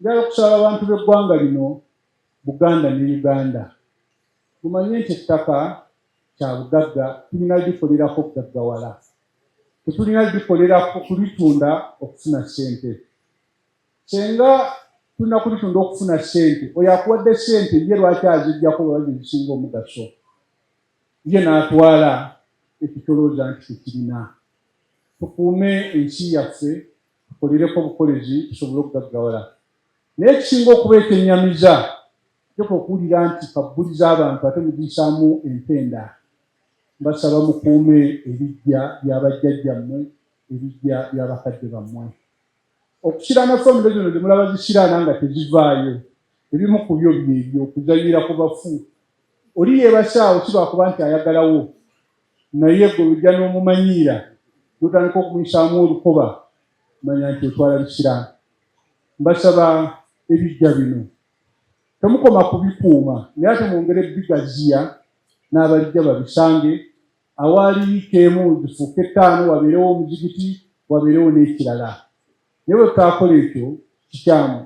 Njagala okusaba abantu b'eggwanga lino, Buganda ne Uganda, mumanye nti ettaka kya bugagga, tulina likolerako okugaggawala, tetulina likolerako kulitunda okufuna ssente. Senga tulina kulitunda okufuna ssente, oyo akuwadde ssente ye lwaki aziggyako bweba gye zisinga omugaso, ye n'atwala ekitolooza nti tekirina? Tukuume ensi yaffe, tukolereko obukolezi tusobole okugaggawala. Naye ekisinga okuba ekyennyamiza kyo kwe kuwulira nti kabbuli z'abantu ate mugiyisaamu empenda. Mbasaba mukuume ebiggya bya bajjajjammwe, ebiggya bya bakadde bammwe. Okusiraana famire zino ze mulaba zisiraana nga tezivaayo, ebimu ku byo byebyo okuzannyira ku bafu. Oli yeebase awo si lwakuba nti ayagalawo, naye gwe lujja n'omumanyiira n'otandika okumuyisaamu olukoba, manya nti otwala bisiraano. Mbasaba ebiggya bino temukoma kubikuuma, naye ate mwongere bigaziya n'abalijja babisange. Awaali yiika emu zifuuke ttaano, wabeerewo omuzigiti, wabeerewo n'ekirala. Naye bwe tutaakola ekyo, kikyamu.